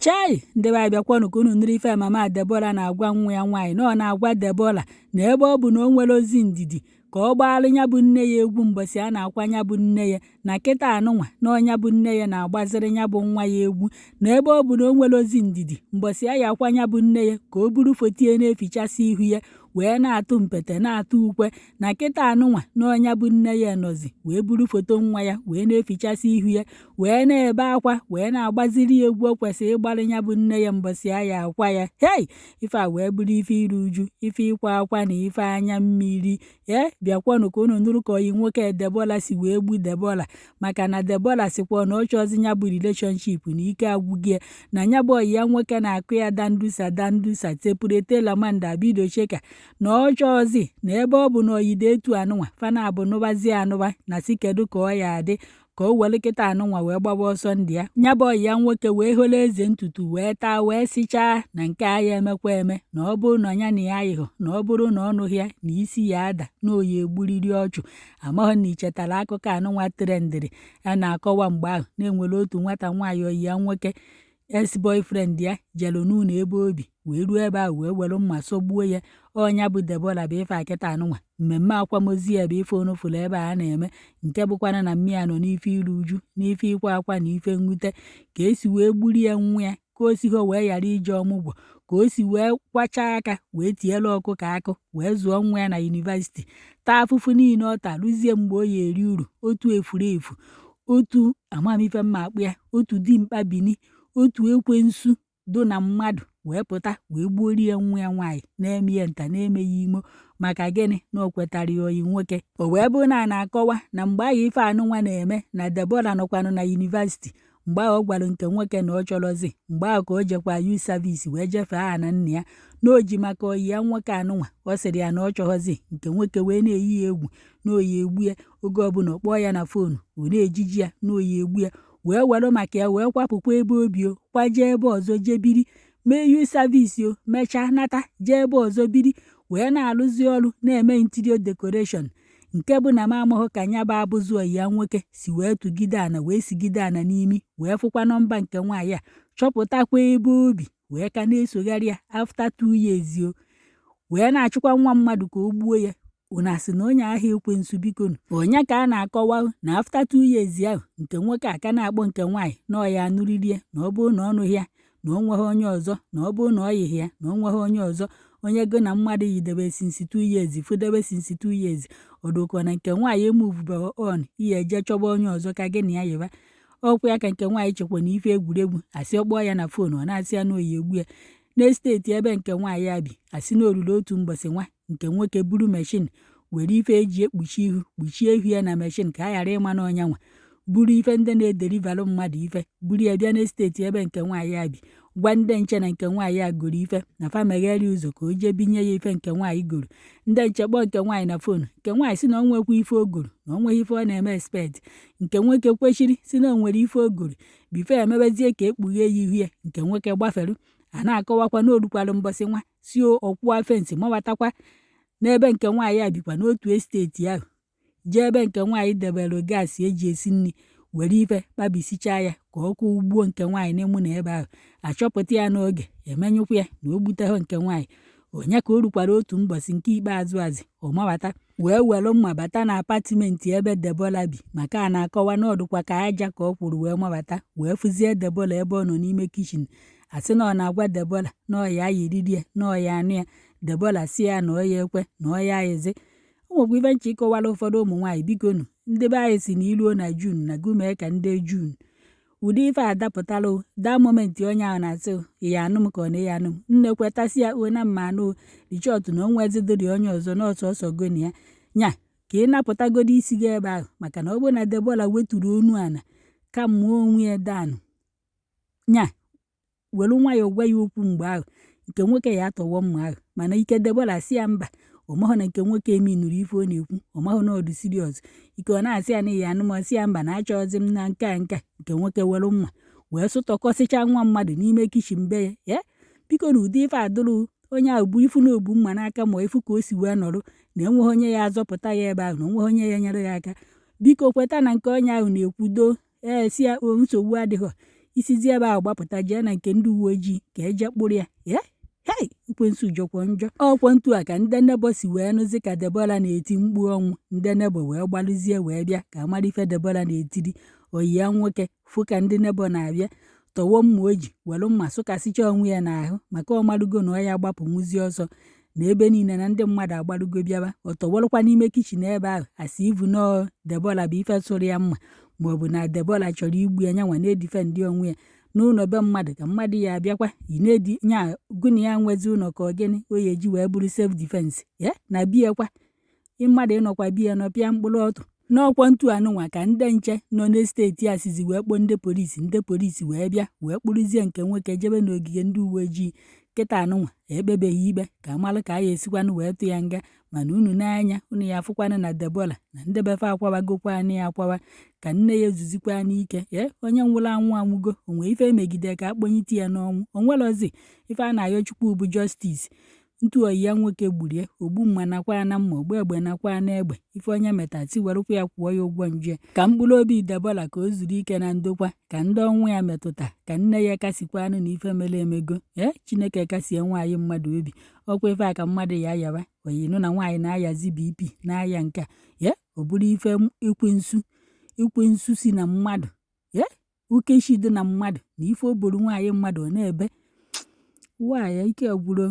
Chai! Ndị be anyị, bịakwanụ ka unu nụrụ ife mama Debora na-agwa nwa ya nwaanyị, na ọ na-agwa Debora na ebe ọ bụ na o nwere ozi ndidi ka ọ gbaalụ ya bụ nne ya egwu mbọsị a na-akwa ya bụ nne ya, na kịta anụnwa na ọnya bụ nne ya na-agbaziri ya bụ nwa ya egwu, na ebe ọ bụ na o nwere ozi ndidi mbọsị a ya akwa ya bụ nne ya ka o buru foto ya na-efichasị ihu ya wee na-atụ mpete na-atụ ukwe, na kịta anụnwa na ọnya bụ nne ya nọzi wee buru foto nwa ya wee na-efichasị ihu ya wee na-ebe akwa wee na-agbaziri ya egwu o kwesịrị ịgbalị ya bụ nne ya mbọsị a ya akwa ya. Hei, ife a wee bụrụ ife iru uju, ife ịkwa akwa na ife anya mmiri. Ee, bịakwanụ ka unu nụrụ ka oyi nwoke Debora si wee gbu Debora, maka na Debora sịkwa na ọ chọọzi ya bụ relationship, na ike agwụghị ya, na ya bụ oyi ya nwoke na-akụ ya dandusa dandusa tepurete lamanda bido cheka na ọ chọọzi, na ebe ọ bụ na oyide etu anụnwa fana abụ nụbazie anụba, na si kedu ka ọ ya adị ka o were kịta anụnwa wee gbaba ọsọ ndị ya. Ya bụ ọyị ya nwoke wee holo eze ntutu wee taa wee sichaa na nke a ya emekwa eme, na ọ bụrụ na ya na ya ayịghọ, na ọ bụrụ na ọ nụghị ya, na isi ya ada, na oyi egburiri ọchụ. Amaghị na ichetara akụkọ anụnwa trendịrị a na-akọwa mgbe ahụ na-enwere otu nwata nwaanyị ọyị ya nwoke, ex boyfriend ya, jelu n'ụlọ ebe obi wee ruo ebe ahụ wee were mma sọgbuo ya. Ọnya bụ Debora bụ ife akịta anụnwa mmemme akwamozu ya bụ ife unu fụrụ ebe a na-eme, nke bụkwana na mmịa nọ n'ife iru uju, n'ife ịkwa akwa na ife mwute, ka esi wee gburu ya nwa ya, ka o si ha wee ghara ije ọmụgwọ, ka o si wee kwachaa aka wee tiela ọkụkọ akụ wee zụọ nwa ya na university, taa afụfụ niile ọ ta rụzie mgbe o ya eri uru. Otu efuru efu, otu amamife mma akpụ ya, otu dimkpa bini, otu ekwensu do na mmadụ wee pụta wee gbuorie nwa ya nwaanyị, na-eme ya nta na-eme ya imo. Maka gịnị? Na o kwetara ya oyi nwoke. O wee bụrụ na a na-akọwa na mgbe ahụ ife anụnwa na-eme, na Debora nọkwanụ na university mgbe ahụ ọ gwara nke nwoke na ọ chọrọzi. Mgbe ahụ ka o jekwa youth service wee jefee aha na nna ya, na o ji maka oyi ya nwoke anụnwa ọ sịrị ya na ọ chọghọzi. Nke nwoke wee na-eyi ya egwu na oyi egbu ya oge ọbụla ọ kpọọ ya na phone, ọ na-ejiji ya na oyi egbu ya, wee were maka ya wee kwapụkwa ebe obi o kwajee ebe ọzọ jee biri, mee youth service o mechaa nata jee ebe ọzọ biri wee na-arụzi ọrụ na-eme interior decoration, nke bụ na m amaghị ka nya bụ abụzụ oyi ya nwoke si wee tụgide ana wee sigide ana n'imi wee fụkwa nọmba nke nwaanyị a, chọpụtakwa ebe obi, wee ka na-esogharị ya after 2 years o wee na-achụkwa nwa mmadụ ka o gbuo ya. Unu asị na onye ahụ ekwensu? Bikonu, onye ka a na-akọwa na after 2 years ahụ nke nwoke a ka na-akpọ nke nwaanyị na ọ ya anụrịrị, na ọ bụrụ na ọ nụghị ya na o nweghị onye ọzọ, na ọ bụrụ na ọ yịghị ya na o nweghị onye ọzọ. Onye go na mmadụ yidebe since 2 years, fụdebe since 2 years, ọdụkọ na nke nwaanyị emuvubeghị on ihe eje chọba onye ọzọ ka gị na ya yịba. Ọkwa ya ka nke nwaanyị chekwa na ife egwuregwu asị ọ kpọọ ya na phone, ọ na-asị ya na oyi egbu ya. N'estate ebe nke nwaanyị a bi, asị na oruru otu mbọsị nwa nke nwoke buru machine were ife eji ekpuchi ihu kpuchie ihu ya na machine ka a ghara ịma na ọnya nwa buru ife ndị na-edeliverụ mmadụ ife, buru ya bịa n'estate ebe nke nwaanyị a bi, gwa ndị nche na nke nwaanyị a goro ife, na fa meghere ụzọ ka o jee binye ya ife nke nwaanyị goro. Ndị nche kpọọ nke nwaanyị na phone, nke nwaanyị si na ọ nwekwa ife o goro, na ọ nweghị ife ọ na-eme expect. Nke nwoke kwechiri si na o nwere ife o goro. Before emebezie ka ekpughee ya ihu ya, nke nwoke gbaferu. A na-akọwakwa na orukwalụ mbọsị nwa si ọkwụwa fence mabatakwa n'ebe nke nwaanyị a bikwa n'otu estate ahụ, jee ebe nke nwaanyị debere gas eji esi nri, were ife kpabisichaa ya ka ọkụ gbuo nke nwaanyị n'ịmụ na ebe ahụ. Achọpụta ya n'oge, emenyụkwa ya na o gbuteghọ nke nwaanyị. Onye ka o rukwara otu mbọsị nke ikpeazụ azị ọ mabata wee were mma bata na apartment ebe Debora bi, maka a na-akọwa na ọdụkwa ka aja ka ọ kwụrụ wee mabata wee fụzie Debora ebe ọ nọ n'ime kitchen. Asị na ọ na-agwa Debora na ọ ya yiriri ya, na ọ ya anụ ya. Debora si ya na ọ ya ekwe, na ọ ya ayịzi. O nwekwa ife nche ịkọwara ụfọdụ ụmụ nwaanyị. Bikonu, ndị be anyị si na iluo na June na gumee ka ndị June ụdị ife a dapụtara that moment onye ahụ na-asị ya anụ m ka ọ na ya anụ m, nne kwetasị ya o na mma anụ richọt na o nwezidịrị onye ọzọ na ọsọsọ goni ya nya ka ị napụtagodi isi gị ebe ahụ. Maka na ọ bụrụ na Debora weturu onu ana ka mmụọ onwe ya danụ nya were nwayọọ gwa ya okwu mgbe ahụ, nke nwoke ya atọwọ mma ahụ. Mana ike Debora si ya mba, ọ mahụ na nke nwoke eminụrụ ife ọ na-ekwu, ọ mahụ na ọ dị serious. Ike ọ na-asị ya na ya anụ m, ọ sị ya mba, na achọghịzị m na nke a nka. Nke nwoke were mma wee sụtọkọsịcha nwa mmadụ n'ime kitchen be ya. Ya biko, na ụdị ife adụrụ onye ahụ bụ ifu na ogbu mma n'aka, ma ifu ka o si wee nọrọ na enweghị onye ya azọpụta ya ebe ahụ, na onweghị onye ya nyere ya aka. Biko, kweta na nke onye ahụ na-ekwudo. Ee, si ya o nsogbu adịghọ. I sizi ebe ahụ gbapụta jee na nke ndị uwe ojii ka eje kpụrụ ya. Ee, hei, ekwensu jọkwọ njọ. Ọkwọ ntu a ka ndị neighbour si wee nụzi ka Debora na-eti mkpu ọnwụ. Ndị neighbour wee gbalụzie wee bịa ka amara ife Debora na-etiri. Oyi ya nwoke fụ ka ndị neighbour na-abịa, tọwọ mma o ji, were mma sụkasịcha onwe ya n'ahụ, maka ọ malụgo na ọ ya gbapụ nwụzi ọsọ na ebe niile na ndị mmadụ agbalugo bịawa. Ọ tọwọrọkwa n'ime kitchen ebe ahụ, asị ivu nọọ Debora bụ ife sụrụ ya mma, maọbụ na Debora chọrọ igbu ya, nyanwa na-edefend onwe ya n'ụlọ be mmadụ ka mmadụ ya abịakwa ị na-edi nya gụ na ya nwezi ụlọ ka ọ gịnị o ya eji wee bụrụ self defense ya na bie kwa mmadụ ịnọkwa bie nọ pịa mkpụrụ ọtụ. N'ọkwọ ntu anụnwa ka ndị nche nọ n'estate a sizi wee kpọọ ndị polisi. Ndị polisi wee bịa wee kpụrụzie nke nwoke jebe n'ogige ndị uwe ojii. Kịta anụnwa ekpebeghị ikpe ka amalụ ka a ya esikwanụ wee tụ ya nga. Mana unu n'anya unu ya afụkwanụ na Debora na ndị befe akwawagokwanụ ya akwawa ka nne ya ezuzikwa n'ike. Ee, onye nwụrụ anwụ anwụgo. O nwee ife emegide ka akpọnyite ya n'ọnwụ? O nwerozi ife a na-ayọ Chukwu bụ justice. Ntu oyi ya nwoke gburu ya, ogbu mma nakwa na mma, ogbu egbe nakwa na egbe. Ife onye meta si werekwa ya kwụọ ya ụgwọ njọ ya. Ka mkpụrụ obi Debora ka o zuru ike na ndokwa, ka ndị ọnwụ ya metụta, ka nne ya kasikwanụ na ife mere emego. Ee, Chineke kasie nwaanyị mmadụ obi. Ọkwa ife a ka mmadụ ya ayawa oyinụ na nwaanyị na-ayazi BP na-aya nke a. Ee, ọ bụrụ ife ekwensu, ekwensu si na mmadụ. Ee, ukeshi dị na mmadụ na ife o boro nwaanyị mmadụ ọ na-ebe nwaanyị ike gwụrụ.